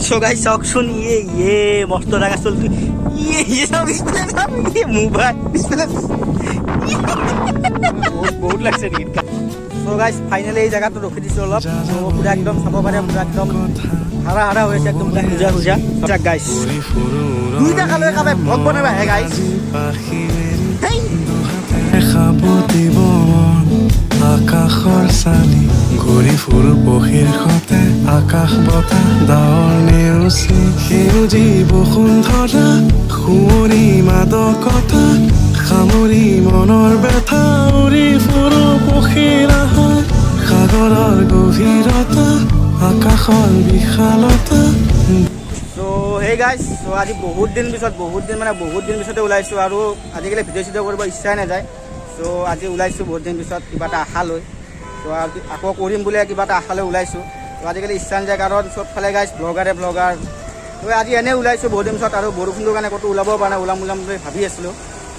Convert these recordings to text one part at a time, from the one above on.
চ' গাইছ, চাওকচোন, ইয়ে ইয়ে মস্ত ডাঙৰ চলটো। ইয়ে ইয়ে, চাওক, পিছফালে চাওক, ইয়ে মোবাইল পিছফালে। বহুত বহুত লাগছে নেকি? চ' গাইছ, ফাইনেলি এই জেগাটো ৰখি দিছোঁ অলপ। চ' পুৰা একদম চাব পাৰে, পুৰা একদম হাৰা হাৰা হৈ আছে, একদম পুৰা সেউজীয়া সেউজীয়া। গাইছ, 2 টকা লৈ কাবাই ভ্লগ বনাব আহে গাইছ। হেই। সাৱটিব মন আকাশৰ চালি, ঘূৰি ফুৰো পখীৰ সতে, আকাশ বতাহ ডাৱৰ নেওচি, সেউজী বসুন্ধৰা সুঁৱৰি মাদকতা সামৰি মনৰ ব্যথা, উৰি ফুৰো পখিলা হৈ, সাগৰৰ গভীৰতা, আকাশৰ বিশালতা। চ' সেই গাইছ, চ' আজি বহুত দিন পিছত, বহুত দিন মানে বহুত দিন পিছতে ওলাইছোঁ আৰু আজিকালি ভিডিঅ' চিডিঅ' কৰিব ইচ্ছাই নাযায়। চ' আজি ওলাইছোঁ বহুত দিন পিছত কিবা এটা আশা লৈ। চ' আকৌ কৰিম বুলি কিবা এটা আশা লৈ ওলাইছোঁ। ত' আজিকালি ইচ্ছা নাযায়, কাৰণ চবফালে গাইছ ব্লগাৰে ব্লগাৰ। ত' আজি এনেই ওলাইছোঁ বহুত দিন পিছত আৰু বৰষুণটোৰ কাৰণে ক'তো ওলাব পৰা নাই। ওলাম ওলাম বুলি ভাবি আছিলোঁ।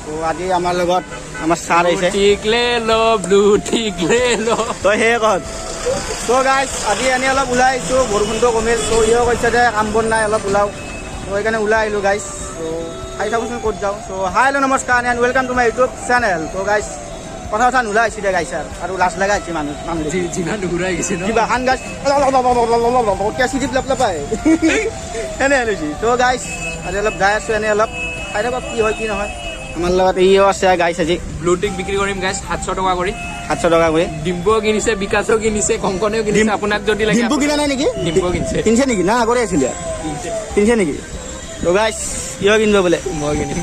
ত' আজি আমাৰ লগত আমাৰ ছাৰ আহিছে। টিক লে ল, ব্লু টিক লে ল। তই সেয়ে কত। চ' গাইছ, আজি এনেই অলপ ওলাই আহিছোঁ, বৰষুণটো কমিল। চ' ইও কৈছে যে কাম বন নাই, অলপ ওলাওঁ। ত' সেইকাৰণে ওলাই আহিলোঁ গাইছ। চ' চাই থাকোঁচোন ক'ত যাওঁ। চ' হাই, হেল্ল', নমস্কাৰ and welcome to my YouTube channel. ত' গাইছ, কথা কথা নোলাই হৈছে দে গাইছ, আৰু লাজ লগা হৈছে মানুহ মানুহ দেখি। যিমান ঘূৰাই গৈছে ন। কিবা খান গাইছ কেঁচি দি পেলাই পাই এনে হৈছে। চ' গাইছ, আজি অলপ যাই আছোঁ এনেই অলপ, চাই থাকক কি হয় কি নহয়। আমাৰ লগত ইও আছে গাইছ আজি। ব্লু টিক বিক্ৰী কৰিম গাইছ, 700 টকা কৰি। 700 টকা কৰি। ডিম্বুও কিনিছে, বিকাশো কিনিছে, কংকনেও কিনিছে। আপোনাক যদি লাগে। ডিম্পু কিনা নাই নেকি? ডিম্পু কিনিছে। কিনিছে নেকি না আগৰে আছিলে? কিনিছে। কিনিছে নেকি? তো গাইছ, কিয় কিনিব বোলে? মই কিনিম।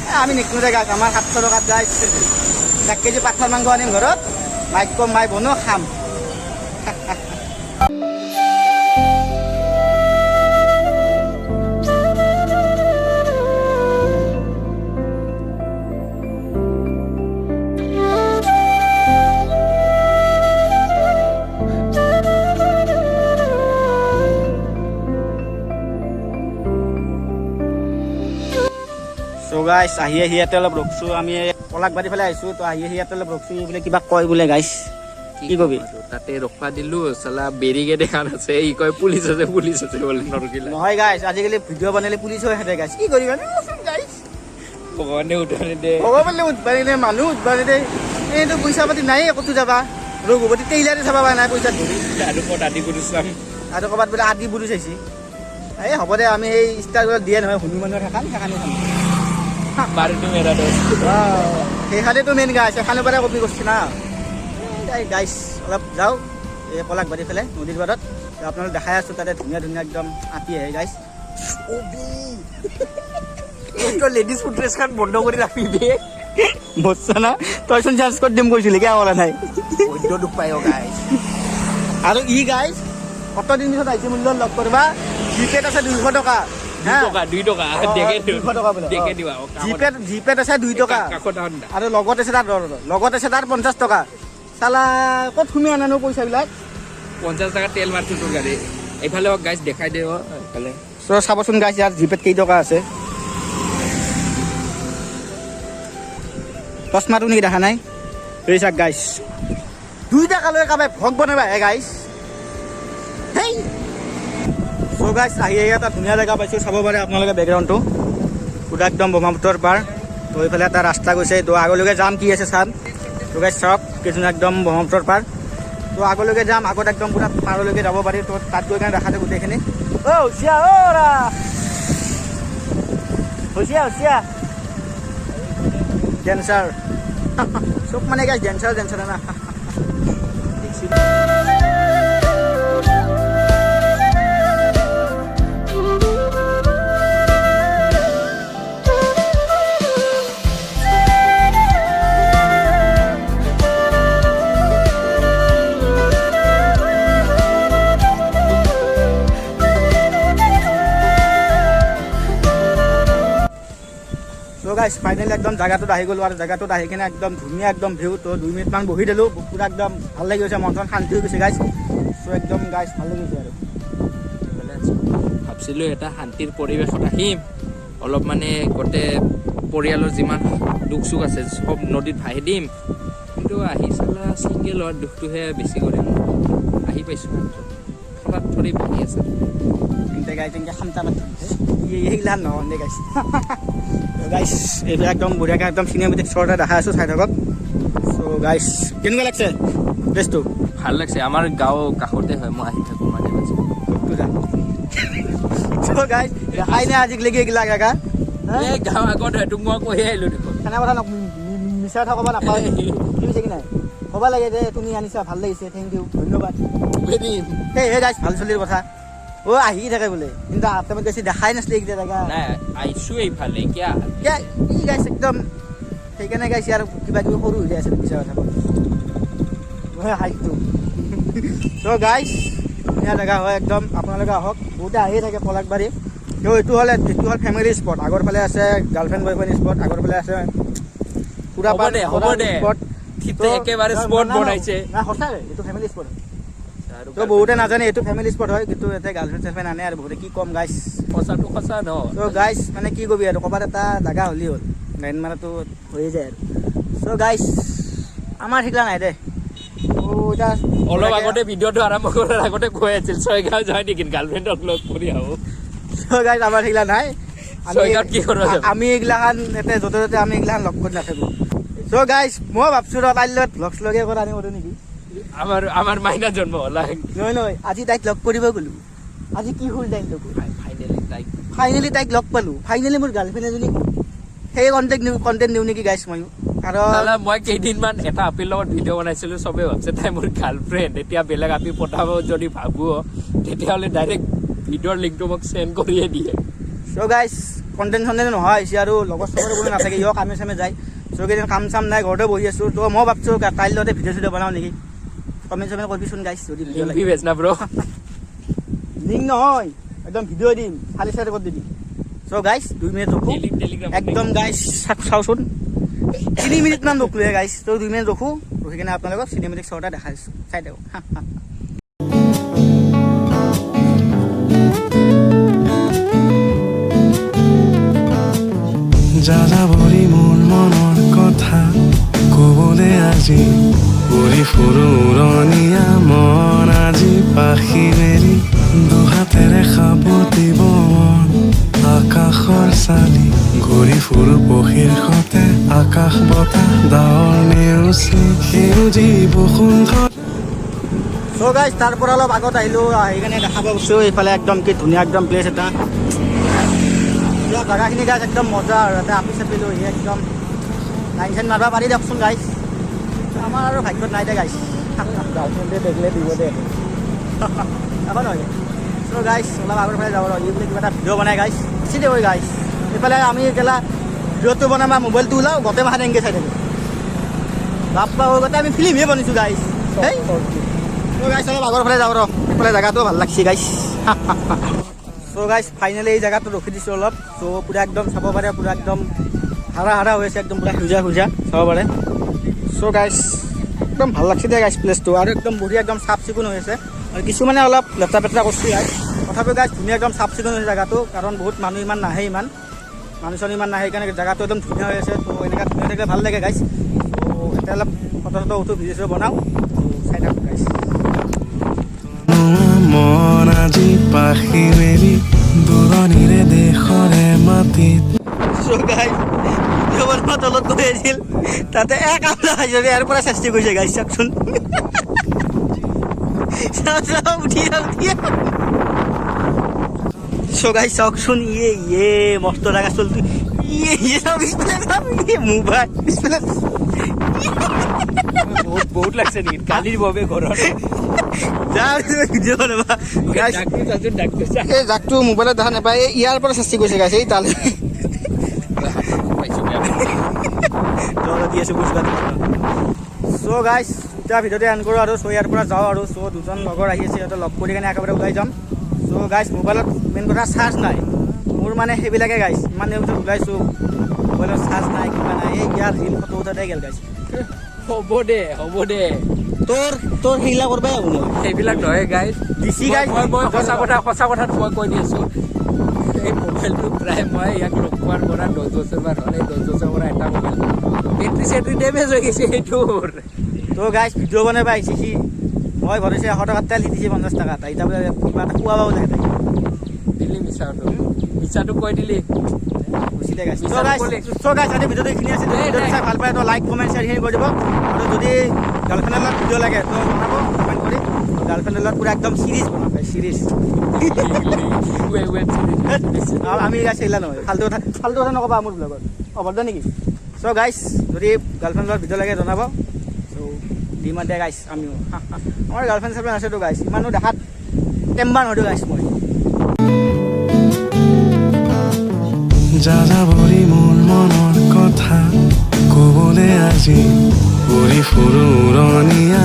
এ, আমি নিকিনো দে গাইছ। আমাৰ 700 টকাত গাইছ 1 কেজি পাঠাৰ মাংস আনিম ঘৰত, মাইক কম মাই বনো খাম। চ' গাইছ, আহি আহি ইয়াতে অলপ ৰখছোঁ। আমি পলাশবাৰী ফালে আহিছোঁ। তো আহি আহি ইয়াতে অলপ ৰখছোঁ। ই বোলে কিবা কয় বোলে গাইছ, কি কবি? আৰু তাতে ৰখবা দিলো, চালা বেৰিকেড এখন আছে। ই কয় পুলিচ আছে, পুলিচ আছে বোলে, নৰখিলা। নহয় গাইছ, আজিকালি ভিডিঅ' বনালে পুলিচ হৈ থাকে গাইছ। কি কৰিবা গাইছ? ভগৱানে উঠানে দে। ভগৱানে উঠবা দে, মানুহ উঠবা দে। এইটো পইচা পাতি নাই, ক'তো যাবা ৰঘুপতি টেইলাৰে চাবা নাই পইচা ধৰি। আৰু ক'ত আদি গুৰু চাম। আৰু ক'ৰবাত বোলে আদি বুঢ়ী চাইছি। এই হ'ব দে, আমি সেই ষ্টাৰবিলাক দিয়ে নহয় হনুমানৰ, সেইখন সেইখানে চাম। মাৰুতি মেৰা দোস্ত। সেইখানেতো মেইন গাইছ, সেইখানৰ পৰাই কপি কৰিছে না গাইছ। অলপ যাওঁ এই পলাশবাৰী ফালে নদীৰ পাৰত। আপোনালোক দেখাই আছোঁ, তাতে ধুনীয়া ধুনীয়া একদম আঁতি আহে গাইছ। তই লেডিজ ফুটৰেছ খান বন্ধ কৰি ৰাখিবি। বচ্চা না, তইচোন চান্স কৰি দিম কৈছিলি, কিয় কৰা নাই? বৈদ্য দুখ পাই গাইছ। আৰু ই গাইছ কত দিন পিছত আহিছে মোৰ লগত লগ কৰবা। জিপেত আছে 200 টকা। 2 টকা, 2 টকা দেখে। 200 টকা বোলে। দেখে দিবা। জিপেত আছে 2 টকা। কাষত আহোঁ। আৰু লগত আছে তাৰ, লগত আছে তাৰ 50 টকা। চালা ক'ত সুমি আনানো পইচাবিলাক? 50 টকা তেল মাৰছো তোৰ গাড়ী। এইফালে গাইছ, দেখাই দে এইফালে। চ' চাবচোন গাইছ, ইয়াৰ জিপেত কেইটকা আছে। চশমাটো নেকি দেখা নাই? এই চাওক গাইছ, 2 টকা লৈ কাবাই ভ্লগ বনাব আহে গাইছ। হেই। চ' গাইছ, আহি আহি এটা ধুনীয়া জেগা পাইছোঁ। চাব পাৰে আপোনালোকে বেকগ্ৰাউণ্ডটো, পুৰা একদম ব্ৰহ্মপুত্ৰৰ পাৰ। তো এইফালে এটা ৰাস্তা গৈছে। তো আগলৈকে যাম, কি আছে চাম। তো গাইছ চাওক, কিছুমান একদম ব্ৰহ্মপুত্ৰৰ পাৰ। তো আগলৈকে যাম, আগত একদম পুৰা পাৰলৈকে যাব পাৰি। তো তাত গৈ কেনে দেখা যায় গোটেইখিনি। অ' হুচিয়া, অ' ৰা হুচিয়া হুচিয়া, ডেন্সাৰ চব মানে গাইছ, ডেন্সাৰ ডেন্সাৰ না। চ' গাইছ, ফাইনেলি একদম জেগাটোত আহি গ'লোঁ আৰু জেগাটোত আহি কিনে একদম ধুনীয়া একদম ভিউ। তো 2 মিনিটমান বহি দিলোঁ, পূৰা একদম ভাল লাগি গৈছে, মন চন শান্তি হৈ গৈছে গাইছ। চ' একদম গাইছ, ভাল লাগি গৈছে আৰু। ভাবছিলোঁ এটা শান্তিৰ পৰিৱেশত আহিম অলপ, মানে গোটেই পৰিয়ালৰ যিমান দুখ চুখ আছে চব নদীত ভাহি দিম। কিন্তু আহি চালা ছিংগল হোৱাৰ দুখটোহে বেছি কৰে। আহি পাইছোঁ। থৰা থৰি বহি আছে। তেন্তে গাইছ, তেনেকৈ খামটা পাতি সেইগিলা নহয় দে গাইছ। গাইছ, এইবিলাক একদম বঢ়িয়াকৈ একদম চিনেমেটিক শ্বট এটা দেখাই আছোঁ, চাই থাকক। চ' গাইছ, কেনেকুৱা লাগছে প্লেচটো? ভাল লাগছে। আমাৰ গাঁও কাষতে হয়, মই আহি থাকোঁ মাজে মাজে। চ' গাইছ, দেখাই নাই আজিলৈকে এইগিলা জেগা। এই গাঁও আগত হয়, তোক মই কৈয়ে আহিলো দেখোন। খানা কথা মিছা কথা ক'ব নাপায়, বুজিছে কি নাই? ক'ব লাগে যে তুমি আনিছা, ভাল লাগিছে, thank U, ধন্যবাদ। সেই হে গাইছ, ভাল চলিৰ কথা। অ' আহি থাকে বোলে, কিন্তু আপোনাক বেছি দেখাই নাছিলে এইকেইটা জেগা। নাই, আহিছো এইফালে কিয়া। কিয়া কি গাইছ, একদম সেইকাৰণে গাইছ, আৰু কিবা কিবি সৰু হৈ যায় আছে, মিছা কথা মই হাইটটো। চ' গাইছ, ধুনীয়া জেগা হয় একদম, আপোনালোকে আহক। বহুতে আহিয়ে থাকে পলাশবাৰী। ত' এইটো হ'ল ফেমিলি স্পট। আগৰ ফালে আছে গাৰ্লফ্ৰেণ্ড বয়ফ্ৰেণ্ড স্পট, আগৰ ফালে আছে পুৰা হ'ব দে, হ'ব দে। ঠিতে একেবাৰে স্পট বনাইছে। নাই, সঁচাই এইটো ফেমিলি স্পট হয়। ত' বহুতে নাজানে এইটো ফেমিলি স্পট হয়, কিন্তু ইয়াতে গাৰ্লফ্ৰেণ্ড চাৰ্লফ্ৰেণ্ড আনে আৰু বহুতে। কি ক'ম গাইছ। সঁচাটো সঁচা ন। চ' গাইছ, মানে কি কবি আৰু, ক'ৰবাত এটা জেগা হ'লেই হ'ল, লাইন মাৰাটো হৈয়ে যায় আৰু। চ' গাইছ, আমাৰ সেইগিলা নাই দে। ত' এতিয়া অলপ আগতে ভিডিঅ'টো আৰম্ভ কৰাৰ আগতে কৈ আছিল, ছয়গাঁও যায় নেকি, গাৰ্লফ্ৰেণ্ডক লগ কৰি আহো। চ' গাইছ, আমাৰ সেইগিলা নাই। ছয়গাঁৱত কি কৰিব যাবি? আমি এইগিলাখান ইয়াতে য'তে ত'তে আমি এইগিলাখান লগ কৰি নাথাকো। চ' গাইছ, মই ভাবছো ৰ তাইৰ লগত লগ লগে কৰা আনি কৰোঁ নেকি। আমাৰ মাইনা জন্ম হলা। নহয় নহয়, আজি তাইক লগ কৰিব গ'লো। আজি কি হ'ল তাইক লগ ফাইনেলি তাইক ফাইনেলি তাইক লগ পালো। ফাইনেলি মোৰ গাৰ্লফ্ৰেণ্ড এজনী হ'ল। সেই কণ্টেক্ট নিওঁ, কণ্টেণ্ট দিওঁ নেকি গাইছ ময়ো, কাৰণ চালা, মই কেইদিনমান এটা আপিৰ লগত ভিডিঅ' বনাইছিলো, চবে ভাবছে তাই মোৰ গাৰ্লফ্ৰেণ্ড। এতিয়া বেলেগ আপি পঠাব যদি ভাবো, তেতিয়াহ'লে ডাইৰেক্ট ভিডিঅ'ৰ লিংকটো মোক চেণ্ড কৰিয়ে দিয়ে। চ' গাইছ, কণ্টেণ্ট চণ্টেণ্ট নোহোৱা হৈছে আৰু লগৰ চগৰ কোনো নাথাকে, ইও কামে চামে যায়। চ' কেইদিন কাম চাম নাই, ঘৰতে বহি আছোঁ। ত' মই ভাবছোঁ তাইৰ লগতে ভিডিঅ' চিডিঅ' বনাওঁ নেকি। কমেণ্ট চমেণ্ট কৰিবিচোন গাইছ, যদি ভিডিঅ' লিংক লাগে। भी भेजना ব্ৰ। লিংক নহয়, একদম ভিডিঅ' দিম, খালি শ্বেয়াৰ কৰি দিবি। চ' গাইছ, 2 মিনিট ৰখোঁ। টেলিগ্ৰাম। একদম গাইছ, চাওচোন, 3 মিনিটমান ৰখলোহে গাইছ। ত' 2 মিনিট ৰখোঁ, ৰখি কিনে আপোনালোকক চিনেমেটিক শ্বট এটা দেখাই আছোঁ, চাই থাকক। যাযাবৰী মোৰ মনৰ কথা ক'বলে আজি উৰি ফুৰো উৰণীয়া মন আজি পাখি মেলি দুহাতেৰে সাৱটিব মন আকাশৰ চালি ঘূৰি ফুৰো পক্ষীৰ সতে আকাশ বতাহ ডাৱৰ নেওচি সেউজী বসুন্ধৰা। চ' গাইছ, তাৰ পৰা অলপ আগত আহিলোঁ, আহি কিনে দেখা পাইছোঁ এইফালে একদম কি ধুনীয়া একদম প্লেচ এটা। এতিয়া জেগাখিনি গাইছ একদম মজা আৰু ইয়াতে আপি চাপি লৈ আহি একদম লাইন চাইন মাৰিব পাৰি দিয়কচোন গাইছ। আমাৰ আৰু ভাগ্যত নাই দে গাইছ। গাৰ্লফ্ৰেণ্ডে দেখিলে দিব দে। একো নহয়। চ' গাইছ, অলপ আগৰ ফালে যাব, ই বোলে কিবা এটা ভিডিঅ' বনাই গাইছ। বেছি দিব গাইছ। এইফালে আমি কেলা ভিডিঅ'টো বনাম, মোবাইলটো ওলাওঁ, গোটেই মাহাত এনেকৈ চাই থাকোঁ। বাপ্পা ঐ, গোটেই আমি ফিল্মহে বনিছোঁ গাইছ। হেই চ' গাইছ, অলপ আগৰ ফালে যাওঁ ৰ, এইফালে জেগাটো ভাল লাগছে গাইছ। চ' গাইছ, ফাইনেলি এই জেগাটো ৰখি দিছোঁ অলপ। চ' পূৰা একদম চাব পাৰে, পূৰা একদম হাৰা হাৰা হৈ আছে, একদম পূৰা সেউজীয়া সেউজীয়া চাব পাৰে। চ' গাইছ, একদম ভাল লাগছে দে গাইছ প্লেচটো, আৰু একদম বঢ়িয়া, একদম চাফ চিকুণ হৈ আছে। আৰু কিছুমানে অলপ লেতেৰা পেতেৰা কৰিছে গাইছ, তথাপিও গাইছ ধুনীয়া, একদম চাফ চিকুণ হৈছে জেগাটো, কাৰণ বহুত মানুহ ইমান নাহে, ইমান মানুহ চানুহ ইমান নাহে, সেইকাৰণে জেগাটো একদম ধুনীয়া হৈ আছে। ত' এনেকুৱা ধুনীয়া থাকিলে ভাল লাগে গাইছ। ত' ইয়াতে অলপ ফটো চটো উঠো, ভিডিঅ' চিডিঅ' বনাওঁ। ত' চাই থাকোঁ গাইছ। মন আজি পাখি মেলি দূৰণিৰে দেশৰে মাটিত চ' গাইছ, ভিডিঅ' বনোৱা তলত গৈ আছিল, তাতে এক আমলা খাইছে, ইয়াৰ পৰা সৃষ্টি কৰিছে গাইছ। চাওকচোন, চাওক চাওক, উঠি যাওক, উঠি। চ' গাইছ, চাওকচোন, ইয়ে ইয়ে মস্ত ডাঙৰ চলটো। ইয়ে ইয়ে, চাওক পিছফালে, চাওক, ইয়ে মোবাইল পিছফালে। বহুত বহুত লাগছে নেকি? গালি দিব বে ঘৰত। যা, ভিডিঅ' বনাবা গাইছ। ডাকটো চাচোন, ডাকটো চা। এই জাকটো মোবাইলত দেখা নাপায়, এই ইয়াৰ পৰা সৃষ্টি কৰিছে গাইছ, এই তালে। পাইছো বেয়া। দি আছোঁ বুজবা। চ' গাইছ, এতিয়া ভিডিঅ'টো এণ্ড কৰোঁ আৰু। চ' ইয়াৰ পৰা যাওঁ আৰু। চ' দুজন লগৰ আহি আছে, সিহঁতে লগ কৰি কেনে একেবাৰে ওলাই যাম। চ' গাইছ, মোবাইলত মেইন কথা চাৰ্জ নাই মোৰ, মানে সেইবিলাকে গাইছ। ইমান দিনৰ পিছত ওলাইছোঁ, মোবাইলত চাৰ্জ নাই, কিবা নাই, এই ইয়াৰ ৰিল ফটো উঠাতে গ'ল গাইছ। হ'ব দে, হ'ব দে। তোৰ সেইগিলা কৰবাই হ'ব মই। সেইবিলাক নহয় গাইজ। দিছি গাইছ। মই সঁচা কথাটো মই কৈ দি আছো। এই মোবাইলটো প্ৰায় মই ইয়াক লগ পোৱাৰ পৰা 10 বছৰমান হ'ল। এই 10 বছৰৰ পৰা এটা মোবাইল, বেটেৰী চেটেৰী ডেমেজ হৈ গৈছে সেইটোৰ। তো গাইছ, ভিডিঅ' বনাব আহিছে সি, মই মই ভৰিছোঁ 100 টকাৰ তেল, সি দিছে 50 টকা। এতিয়া বোলে কিবা এটা খুৱাব লাগে তাইক। দিলি মিছাটো, মিছাটো কৈ দিলি। গুচিলে গাইছ। মিছা নকলি। চ' গাইছ, আজি ভিডিঅ'টো এইখিনি আছে। যদি দে, ভিডিঅ'টো দে। চাই ভাল পায়, তো লাইক, কমেণ্ট, শ্বেয়াৰ এইখিনি কৰি দিব। আৰু যদি গাৰ্লফ্ৰেণ্ডৰ লগত ভিডিঅ' লাগে, তো জনাব কমেণ্ট কৰি। গাৰ্লফ্ৰেণ্ডৰ লগত পূৰা একদম চিৰিজ বনাম, চিৰিজ। Web series. আমি গাইছ এইগিলা নহয়, ফাল্টু কথা, ফাল্টু কথা নক'বা মোৰ ব্লগত, অভদ্ৰ নেকি? চ' গাইছ, যদি গাৰ্লফ্ৰেণ্ডৰ লগত ভিডিঅ' লাগে জনাব। চ' দিম দে গাইছ। আমিও আমাৰ গাৰ্লফ্ৰেণ্ড চাৰ্লফ্ৰেণ্ড আছেতো গাইছ, ইমানো দেখাত টেম্বাৰ নহয়তো গাইছ মই। যাযাবৰী মোৰ মনৰ কথা কবলে আজি উৰি ফুৰো উৰণীয়া।